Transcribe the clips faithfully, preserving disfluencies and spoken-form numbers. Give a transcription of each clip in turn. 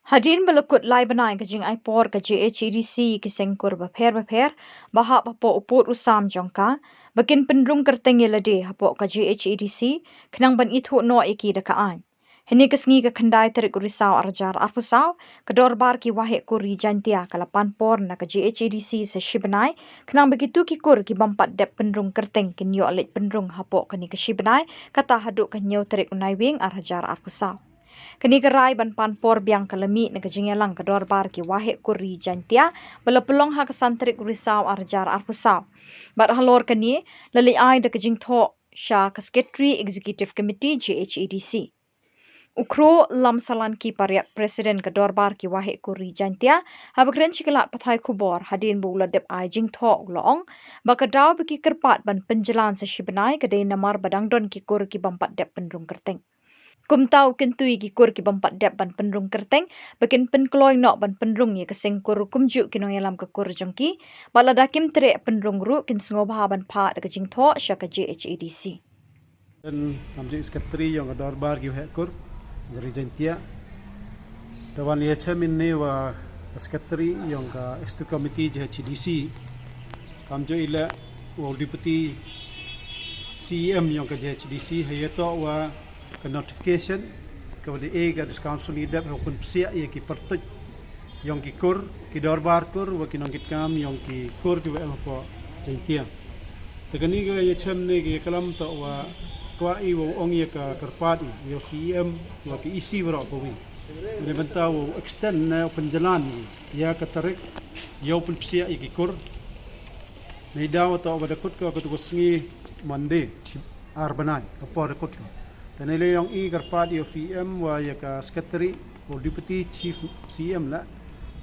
Hadien ba la kut lai bnai ka jingai por ka J H A D C ki seng kur bapher bapher ba hap hapoh u pud u sam jong ka ba kin pynrung kyrteng ïa lade hapoh ka J H A D C khnang ban ithuh noh ïa ki da ka aiñ. Hynne ka sngi ka khyndai tarik u Risaw ar hajar arphew saw, ka dorbar ki waheh kur ri Jaintia ka la pan por na ka J H A D C sa shi bnai khnang ba kito ki kur ki bym pat dep pynrung kyrteng kin ïoh leit pynrung hapoh kane ka shi bnai kata haduh ka hynñiew tarik u Naiwieng ar hajar arphew saw. Kane ka rai ban pan por biang ka la mih na ka jingïalang ka dorbar ki waheh kur ri Jaintia ba la pynlong ha ka san tarik u Risaw ar hajar arphew saw. Bad halor kane la leit ai da ka jingthoh sha ka Secretary Executive Committee J H A D C. U Kro Lamsalan Ki Pariat, President ka dorbar ki waheh kur ri Jaintia, haba kren sha ki lad pathai khubor hadien ba u la dep ai jingthoh u la ong ba ka daw ba ki kyrpad ban pynjlan sa shi bnai ka dei namar ba dang don ki kur ki bym pat dep pynrung kyrteng. Kumta u kyntu ïa ki kur ki bym pat dep ban pynrung kyrteng ba kin pynkloi noh ban pynrung ïa ka seng kur kumjuh ki nongïalam ka kur jong ki, bad lada kim treh pynrung ruh kin sngewbha ban phah da ka jingthoh sha ka J H A D C. Ken kam ju Secretary ïong ka dorbar ki waheh kur ri Jaintia. Da wan ïa chem ïa ne wa ka Secretary ïong ka Executive Committee J H A D C. Kam ju ila wa Deputy C E M ïong ka J H A D C ha ïa to wa ka notification ka wa dei ka District Council ni dep ha u pynpsiah ïa ki pyrtuit ïong ki kur, ki dorbar kur, wa ki nongkitkam ïong ki kur ki wa em hapoh Jaintia. Te kani ka ïa chem ne ki ïa kalam to wa kwah i wa ong ïa ka kyrpad i, ïa C E M, wa ki E C wa rok ka wi. Ne bynta wa extend ne u pynjalan i, ïa ka tarik, ïa u pynpsiah ïa ki kur. Ne daw to wa da kut ka ka tu ka sngi Monday, ar bnai, ka por da kut ka. Te ne le ïong i kyrpad ïa C E M wa ïa ka Secretary, wa Deputy Chief C E M la.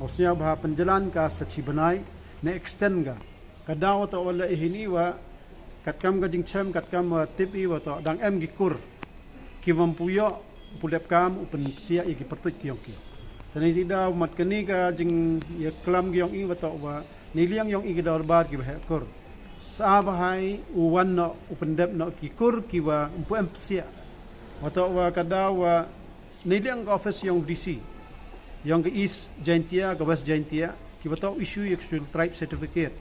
Wa sñiaw bha pynjalan ka sa chi bnai, ne extend ka. Ka daw to wa la i hini wa, katkam ka jingchem, katkam wa tip i wa to, dang em ki kur. Ki wam pu ïoh, pu dep kam, u pynpsiah ïa ki pyrtuit ki ïong ki. Te ne ti daw mat kani ka jing ïa kalam ki ïong i wa to wa, ne liang ïong i ki dorbar ki waheh kur. Sa ba hai, u wan noh, u pyndep noh ki kur ki wa, mpu em psiah. Wa to wa ka daw wa, ne liang ka office ïong D C, ïong ka East Jaintia, ka West Jaintia, ki wa to issue ïa ka Scheduled Tribe certificate.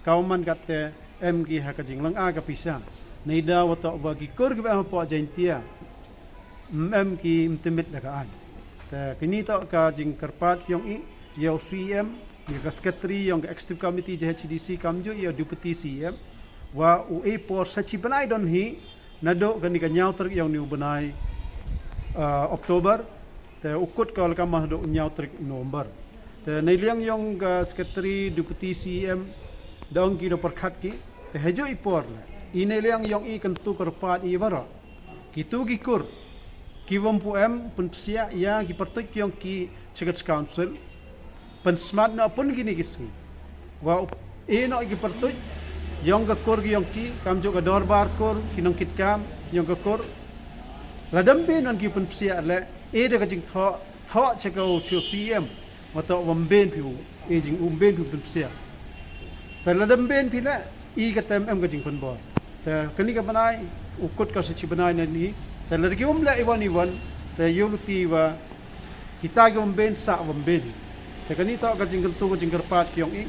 Ka wa man kat te em ki ha ka jinglang a ka pisa. Ne daw wa to wa ki kur ki wa em hapoh Jaintia. Em ki mtimit da ka aiñ. Te kini to ka jingkyrpad ïong i, ïa u C E M, ïa ka Secretary ïong ka Executive Committee J H A D C kam ju ïa u Deputy C E M. Wa u e por sa chi bnai don hi, naduh kani ka ñiaw tarik ïong ni u bnai, ah, October, te u kut ka la ka mah naduh ñiaw tarik November. Te ne liang ïong ka Secretary Deputy C E M, dong ki da pyrkhat ki, te ha ju i por la. I ne liang ïong i kan tu kyrpad i waroh. Ki tu ki kur. Ki wam pu em, pynpsiah ïa ki pyrtuit ki ïong ki Chickens Council. Pynsmat noh pun kini ki sngi. Wa u e noh ki pyrtuit, ïong ka kur ki ïong ki, kam ju ka dorbar kur, ki nongkitkam, ïong ka kur. La dam bin wan ki pynpsiah le, e da ka jingthoh, thoh cha ka u C E M, wa to wam bin phi u, e jing um bin phi u pynpsiah. Te la dam bin phi le, i ka tem em ka jingpynbor. Te kani ka bnai, u kut ka sa chi bnai na ni, te la ki um le i wan i wan, te ïa u luti wa, kita ki wam bin sa wam bin. Te kani to ka jingkyntu ka jingkyrpad ki ïong i.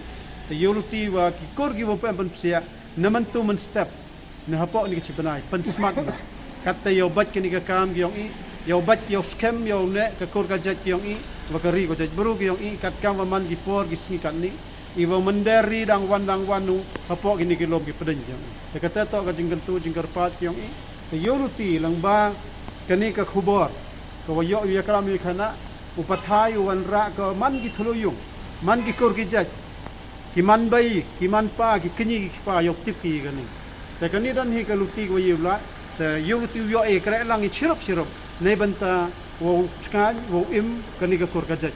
Te ïa u luti wa ki kur ki wam pynpsiah. Na man tu man step. Na hapoh ni ka chi bnai. Pynsmat na. Kat te ïa u bad kani ka kam ki ïong i. Ïa u bad ïa u skhem ïa u ne ka kur ka jait ki ïong i. Wa ka ri ka jait bru ki ïong i. Kat kam wa man ki por ki sngi kat ni. I wa mynder ri dang wan dang wan u. Hapoh kini ki lom ki pdeng ki ïong i. Te kata to ka jingkyntu jingkyrpad ki ïong i. Te ïa u luti lang ba kani ka khubor. Ka wa ïoh ïa klam ïa khana, u pathai u wanrah ka man ki thlu ïung, man ki kur ki jait, ki man bai, ki man pa, ki kñi ki kpa, ïoh tip ki kani. Te kani don hi ka luti ka wa ïa u la, te ïa u luti u ïoh e kreh lang i chirup chirup, ne bynta wa u chngaiñ, wa u im, kani ka kur ka jait.